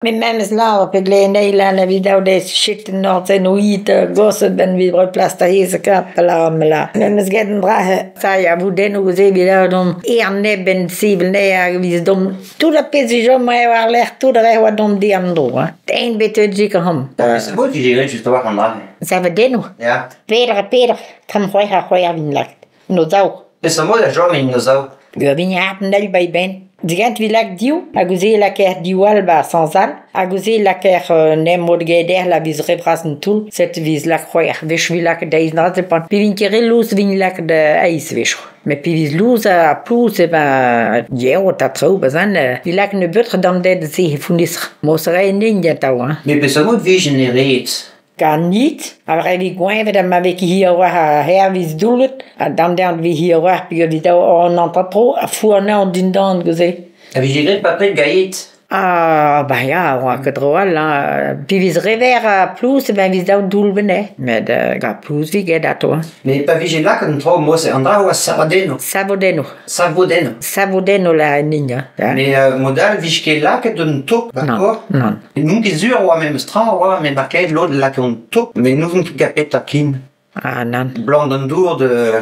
Met memes lavar pe glev an eil all evit daou deiz chit en norzh o it goset benn evit roi plas da hezekaat pa lâran me lâr. Memes get an dra ça ya voudennoù se evit dont er neb en sevel anezhe hag evit dont tout ar pezh a chom war-lerc'h tout a oa dont di an dro. Hein. Den bet dik ac'hanomp. C'est beau tu dirais juste war an dra. Savadennoù. Ya. Peder ha peder, tamm c'hwec'h ha c'hwec'h vin lakaet. No zaou. Peseurt mod a chom en o zaou? Ur vin apen eil bei ben. Digant vi lak div, hag ouzh e lakaer div all ba sans all, hag ouzh e lakaer nem mod get la viz re bras an toull, set viz lak c'hwec'h, wech vi lak deiz na pan. Pi vin ket re lous vin lak da eizh wech. Met pi viz lous ha plouz e ben yev ta traoù bazan, vi lak ne beutr d'an ded se founisr. Mos re en din atav, hein. Met peseurt mod vijen e ret? Gant nit, a re vi gweñvet ha ma vez ket hir war a hervez doullet, ha dam dern vi hir war peogwir vi daou an an tro a fournañ an dindan gouze. A vije graet papred gaet? Ah, bah ya, oa ket tro all, hein. Pi viz rever a plouz, ben viz daou doull benè. Met gant plouz vi get ato. Hein. Met pa vije lakaet an traoù mod-se, an dra oa savadennoù. Savodennoù. Savodennoù. Savodennoù la en hini, hein. Met mod all vije ket lakaet un tok, d'accord? Non, non. N'on ket sur oa memes tra oa, met markaet lod lakaet un tok, met n'ouzon ket gant petra ken. Ah, nann. Blanc d'an dour de...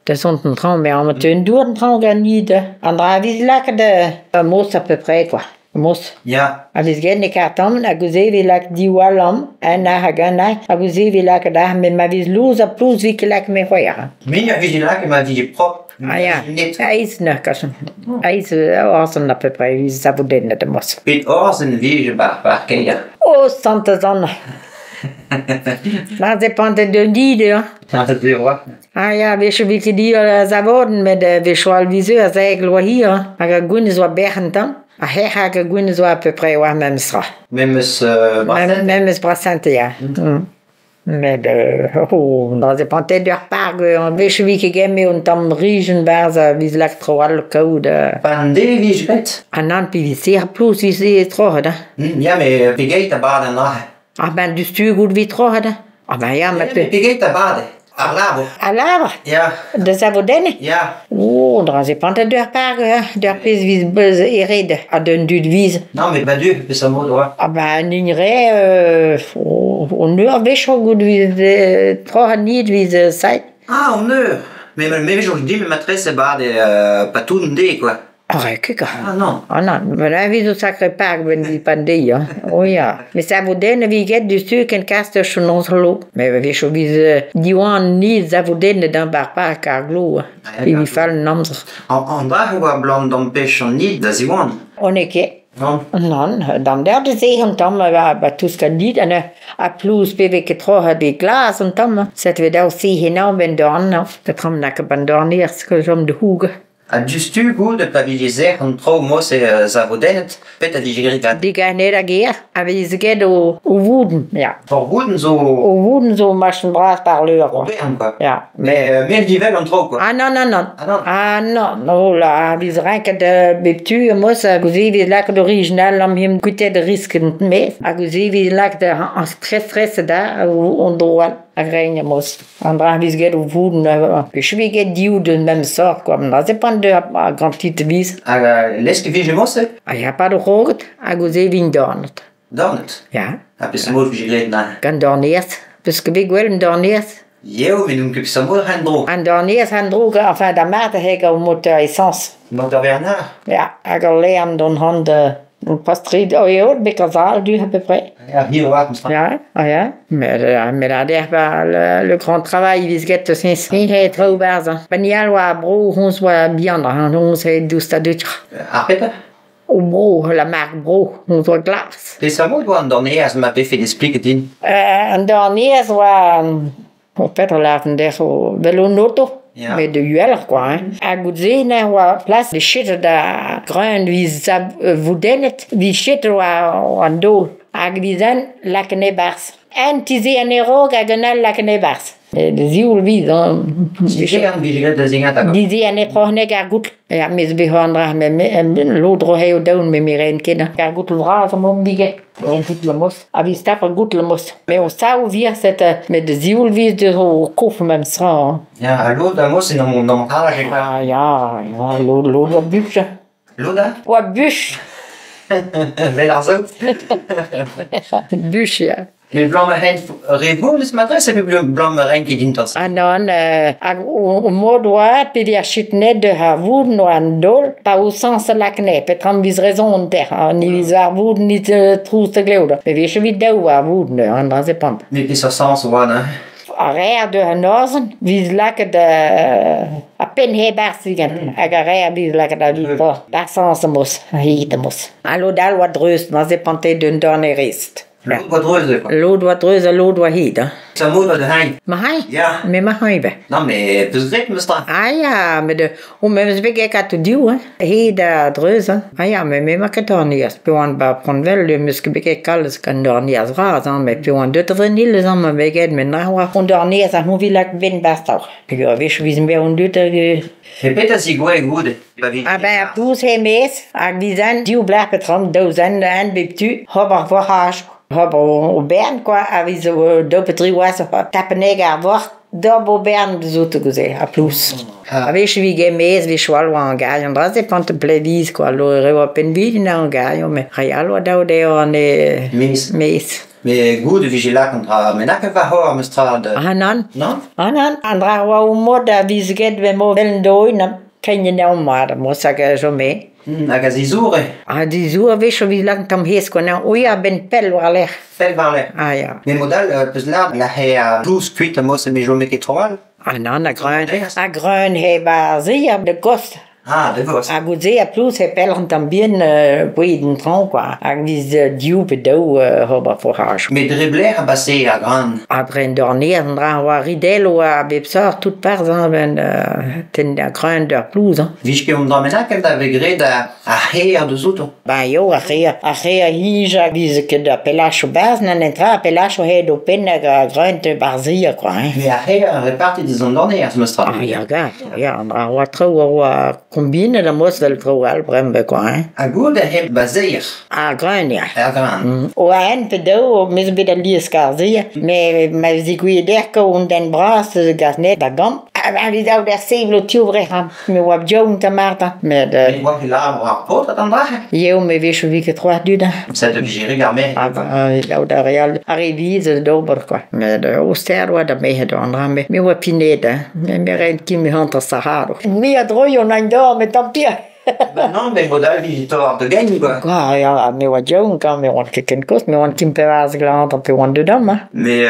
Da sont an traoñ, mais amañ teu an dour an traoñ ganit. An dra viz lakaet ur mos à peu près, quoi. Mos. Ya. A vez get ne kartamm hag ouzh e vez lakaet div all amañ, un arc'h hag un arc'h, hag ouzh e vez lakaet arc'h, met ma vez louz ha plouz vez ket lakaet me c'hwec'h. Me a vije lakaet ma vije propr. Ah ya, Net. Eizh neuze kason. Eizh orzen à peu près, vez savodennet da mos. Pet orzen vije bar bar keier. Oh, santez Anna. Ma depend d'un dit, hein. Ah, c'est oa. Ah ya, wechoù vez ket di a zavodenn, met wechoù all vizeu a zegl oa hir, hein. Hag ar gwenn zo a berc'h an tamm. Ha hec'h hag ar gwenn zo à peu près war memes tra. Memes brasent? Memes brasent, ya. Mm. Met oh, da zepantet d'ur park, wechoù vez ket gemme un tamm rijen barzh a viz lak tro all kaout. Pa an de vije bet? An an pi viz ser plouz viz e troc'het, hein. Ya, met pegeit a bad an dra? Ah ben, du stu gout vit troc'het, hein. Ah ben ya, met... Pegeit a bad Ar labour. Al labour? Ya. Da savodenne? Ya. Oh, dra zepantet d'ur park, hein, d'ur pezh viz beuz ered ha d'un dud viz. Non, met ba du, peseurt mod oa. Ah ben, un re, on eur wech gout viz troc'het nid viz sait. Ah, on eur. Mais me vez dit mais matresse bad pas tout an de quoi. Ah, ket Ah non. Ah non, ben un viz o sacré park ben vi pan deiz, hein. Oh ya. Met savodenne vi get du stu ken kast ur chonons lo. Mais wech o viz diwan nid savodenne d'an bar park ar glo. Ah, Vi vi fall an amzer. An, an dra oa blant d'empech an nid da ziwan. On e ket. Non. Non, d'an der de se an tamm a ba tous kan nid an a plouz pe vez ket troc'het be glas an tamm. Set ve daou se henañ ben dorn, Da tram nak ban dorn erz ket chom de houge. Ha dustu gout pa vije zer an traoù mos e zavodennet, pet a vije graet gant. Diganet a ger, a vez get o, o vouden, ya. Ur vouden zo... O vouden zo machin bras par l'heure, quoi. Bern, quoi. Ya. Mais mel divel an traoù, quoi. Ah non, non, non. Ah non. Ah non, no, la viz renket bep tu, mos, gouze vez lakaet original am him kuitet risk mes, ha gouze vez lakaet an stress stress da, on droal. A grein mos. An dra viz get o vouden, pe chve get div de même sort, quoi. Na se pan de a grand tit viz. Hag lesk vije mos, Ha ya pa do roget, hag gouze vin dornet. Dornet? Ya. Ha peseurt mod vije graet na? Gant dornerz, peus ket bet gwell an dornerz. Yeo, met n'on ket peseurt mod an dro. An dornerz an dro, enfin da mat heg o moteur essence. Moteur Bernard? Ya, hag al lean don hand un pastrid, oh eo, bet al du à peu près. Ya, hir oa, comme ça. Ya, ah ya. Met a der ba le grand travail viz get sins. Hin he traoù barz. Ben yal oa bro, hons oa bihan, hein, hons he doust a dutr. Ar petra? O bro, la marque bro, hons oa glas. Peseurt mod oa an dornerz ma vefe d'expliket din? An dornerz oa, o petra lafen der o velo noto. Ya. Met de uheloc'h, quoi, hein. Hag gout-se na oa plas de chet da greun viz voudennet, viz chet oa an daol. Hag viz an laken e-barzh. An tize an e-raok hag an all laken e-barzh. De zioul viz, hein. Dize an vije graet da zingat hag. Dize an e-troc'hnek ar goutl. Ya, mez bet an dra, me lodro eo daoun, me me ren ket. Ar goutl vras am om bige. En goutl mos. A viz tap ar goutl mos. Me o sav vir set, met de zioul viz de o kof mem sra. Hein. Ya, ha lod a mos en am am rage. Ah, ya, ya, lod, lod oa buch. Lod a? Oa buch. Vel ar saout. Buch, ya. Met blam a hent re voul eus ma dres, pe blam a renk dintas. Ah non, hag o mod oa, pe vi ar chutnet de ar voud no an dol, pa o sans lakne, petram viz rezon ter, an ni viz ar voud ni trouz te gleout. Me vi evit daou ar voud ne, an dra se pant. Met peseurt sans oa, ne? Ar reer de an ozen, viz laket a pen he barz vigant, hag ar reer viz laket a viz bar sans mos, hit mos. A lod all oa dreuz, ma se pante d'un dorn e rest. Lod oa dreuz, quoi. Lod oa dreuz ha lod oa hid. Sa mod oa da hein. Ma hein? Ya. Me ma hein be. Non, mais peus graet meus tra. Ah ya, met o me meus bet ket ato div, hein. Hed a dreuz, hein. Ah ya, me me ma ket ornias. Pe oan ba Pronvel, meus ket bet ket kalz gant ornias vras, hein. Met pe oan deut a vrenil, hein, ma bet ket, met na oa on ornias a c'houvilak ben bastaur. Hag ur wech viz me on deut hag... E pet a zigouez goude? Ah ben, ar plouz he mez, hag vizan, div blac'h petram, daou zen, an bep tu, hob ar voraj. Hob o bern, quoi, a viz o daou pe tri oaz, tapeneg ar vor, d'ob o bern zo te gouze, a plouz. A wech vi gemez, vi chwal oa an gailh, an dra se pant pleviz, quoi, lo re oa penvid na an gailh, me rai al oa daou deo an e... Mez. Mez. Me goud vije lak an dra menak va hor meus tra de... Ah nan. Non? Ah nan, an dra oa o mod a viz get ve mo vel doin, kein ne o mat, mos hag a jome. Hag a zizoure. A zizour a wech o viz lak tamm hez, quoi, nan, oia ben pell war lec'h. Pell war lec'h. Ah ya. Me modal, peus lard, la he a plouz kuit a mos me jome ket tro all. Ah nan, a greun, a greun he ba zi a de gost. Ah, de gost. Hag out se a plouz he pell an tamm bien boued an traoñ, quoi. Hag viz div pe daou ober foraj. Met dre blec'h a base a gran. A dre dornier an dra oa ridel oa bep sort tout parz, hein, ben ten a greun d'ur plouz, hein. Vij ket on dra menak da vez graet a c'her deus outo. Ben yo, a c'her a hij a viz ket a pelach o barz, nan entra a pelach o hed o pen hag a greun te barzia, quoi, hein. Mais a c'her a reparti deus an dornier, meus tra. Ah, ya, ga, ya, an dra oa traoù a oa kombine da mos vel traoù all brem, quoi, hein. A goud a heb bazeir. A greun, ya. A greun. O a en pe daou, meus bet al lies karzia, me ma zigouie derko on den bras gaz net da gam. A vid daou der sevel o tiouvre, ha. Me oa bdion ta marta. Met... Me oa ket la war ar paotr an dra. Eo, me vech o vi ket troar dud. Ça de vigere gar me. Ah, daou da real ar eviz d'ober, quoi. Met o ster oa da mehet an dra, me oa pinet, hein. Me me rent ki me hanter saharo. Me a droio an dor, met tant pis. Ben non, mais modal visitor de gagne, quoi. Quoi, ya, me oa diaoun, quand me oan ket ken kost, me oan kim pevarz glant pe oan dedans, hein. Mais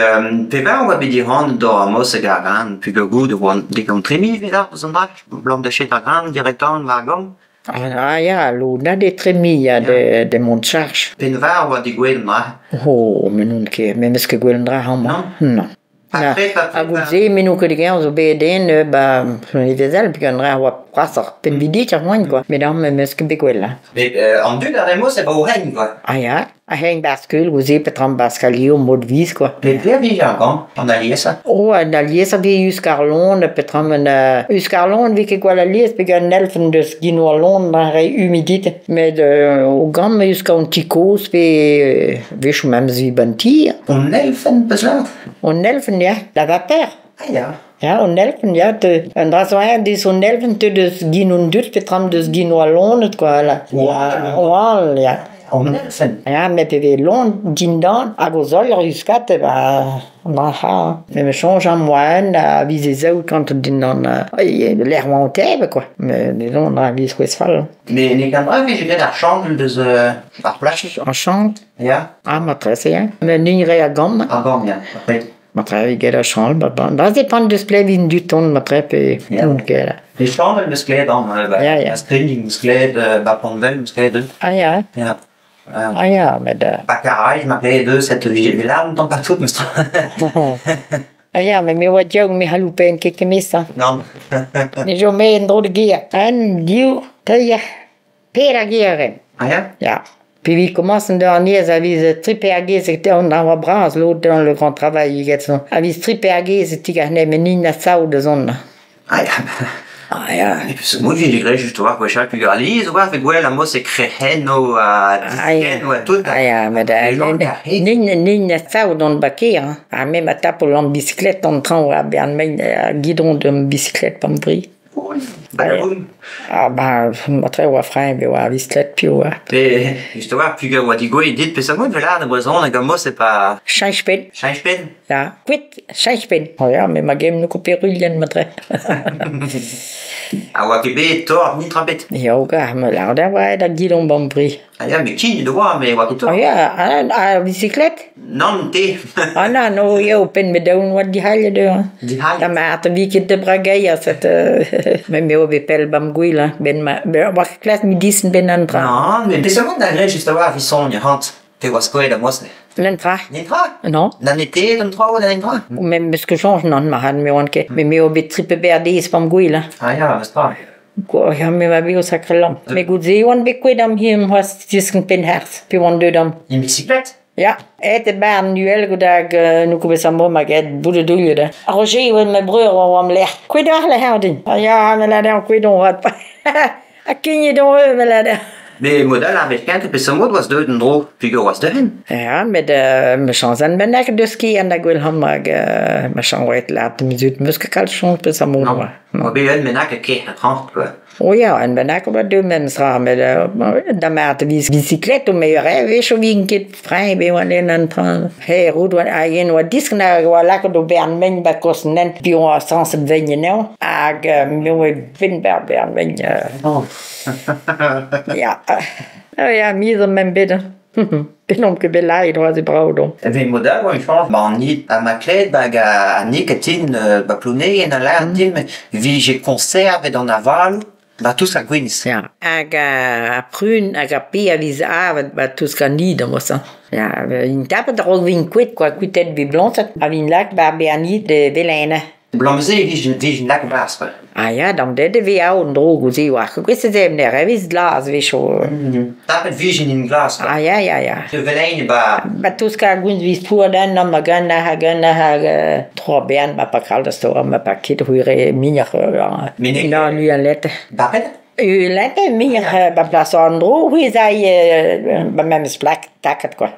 pevar oa bet diran d'or a mos hag ar gran, pug o goud oan dek an tremi evit ar eus an dra, blam da chet ar gran direktan war gant. Ah ya, lo na de tremi ya de mont charge. Penvar oa de gwell ma. Oh, me n'on ket, me meus ket gwell dra amañ. Non? Non. Après, A gout se, me n'on ket gen zo bet den, ba, e vezel, peg an dra oa brasoc'h penvidik ar moan, quoi. Met an me meus ket bet gwell, hein. Met an dud ar remos e ba o hen, quoi. Ah ya, a hen bar skeul, gouze petram bar skalio mod viz, quoi. Met ple vije ar gant, an aliesa? Oh, an aliesa vi eus karlon, petram an... Eus karlon vi ket gwall alies, peg an elfen deus gino a lon, dra re humidite. Met o gant me eus kaon tikoz, pe vech memes vi ban tir. On elfen, peus lart? On elfen, ya, la vapeur. Ah ya. Ja, on elfen, ya, te, an dra zo en deus on elfen te deus gin on dut, petram deus gino a lonet, quoi, la. Oal. Oal, ya. On elfen. Ja, met pe ve lon dindan, hag o zol ur euskat, ba, an dra ha. Me me chanj an moan, a viz e zaou kant dindan, l'air oa an tebe, quoi. Me, disons, an dra viz c'hwez fall. Mais ne gant dra vije graet ar changl deus ar plach? An changl? Ya. Ah, ma trese, ya. Me n'un re a gant. A gant, ya. Ma tre vi get a changl, ba, ba. Dra se pan deus plev in du ton, ma tre pe Ya. on ket. E changl meus klevet an, ba, Ya, ya. a strilling meus klevet, ba Ponvel meus klevet. Ah, ya. Ya. Ah ya, met... Ba Karaez, ma klevet eus, cette vije larm tamm partout, meus tra. Ah ya, met me oa diaoù me c'halloupen ket kemesa. Non. Ne jo me en dro de gear. Un, div, teir, per a gearen. Ah ya? Ya. Puis vi commence de an a viz tri per gez e on a oa bras l'autre dans le grand travail get son. A viz tri per gez e ti gar ne men na saoù de zon. Ah ya. Ah ya. Et puis, moi, j'ai gré juste voir quoi chaque plus aliz, voir fait gwell a mos e krehen o a Ah ya. disken o a tout. Ah ya, met Les gens qui arrivent. nin na saoù d'an baker, hein. A même a tapo l'an bicyclette en train a bern men a guidon de bicyclette pam bri. Ba Ah ba, matre oa freñ be oa bisklet piv oa. Pe, just a-walc'h, peogwir oa digouezhet dit peseurt mod 'vel lâret e brezhoneg amañ c'est pas... Cheñch penn. Cheñch penn? Ya, kuit, cheñch penn. Oh ya, me ma gemm n'eo ket peruilhenn matre. Ha oa ket bet tort netra ebet? Ya, ober, ma lâret a oa da gilomp an bri. Ah ya, met kin oa, met oa ket tort. Oh ya, ar bisiklet? Nann, te. Ah nann, oh ya, penn bet daon oa dic'hallet eo. Dic'hallet? Da mat, vi ket da brageier, set me eo bet pell b'am gwel, hein, ben ma, oa ket klask medisin ben an dra. Nann, met peseurt da graet just a-walc'h evit soñj arc'hant? Te oa skoet a-mosse? Netra. Netra? Non. Na nete an traoù, na netra? Me meus ket soñj, nann, ma me oan ket. Me eo bet tri pe berdez p'am gwel, hein. Ah ya, meus tra. Ya, me va bet o sakre lamm. Me gout-se oan bet kouet am hir c'hoazh disken penn-harz, pe oan deuet am. En bisiklet? Ya, aet eo 'ba an uhel hag n'eo ket bet sammañ ma get bout e douilh da. Roger eo ma breur oa war ma lerc'h. Kouet oc'h lec'h din. Ya, me lâr dezhañ kouet on 'vat. Ha kignet on eo, me lâr dezhañ. Met mod all ar wech kentañ peseurt mod oas deuet en-dro peogwir oas deuet? Ya, met ma chañs an bennak deus ket an gwell hag ma chañs oa lâret ma zud 'meus ket kalz soñj peseurt mod oa. Oa bet un bennak e kêr hañ quoi. O ya, un bennak oa deuet memes tra, met da mat bisiklet o me a-wechoù 'vin ket freñ bet oa lenn an traoñ. He roud oa hag en oa disk na oa lakaet o bern mein ba kost an hent piv oa sañset vein anezhañ hag me oa benn ber bern mein. Ya, ya, me zo me'm bet hein. Penaos ket bet lâret oa se brav deomp. Evit mod all oa chañs 'ba an hini ha ma klevet hag an nikotin 'ba Plounevez a lâret din 'vije koñservet an avaloù 'ba tousk ar gwinizh. Ya, hag ar prun hag ar per a vez avet 'ba tousk an id amañ. Ya, int tapet a-raok 'vint kuit kwa, kuitaet 'vit bloñset ha 'vint lakaet 'ba an id da velenañ. Abalamour se e vije lakaet 'barzh kwa. Ah ya, dam det e vez aon en-dro goude war. Gwezh e ne revez glas a-wechoù. Tapet 'vije en glas kwa. Ah ya, ya, ya. Da velenañ 'ba... Ba tousk ar gwinizh 'vez pouet ennañ hag ennañ hag ennañ hag tro ar bern ma pa kalz da sto ma pa ket c'hwire muioc'h na lui an let. Bapet? Lente muioc'h ba plas an dro c'hwi 'z ay ba memes plak taket kwa.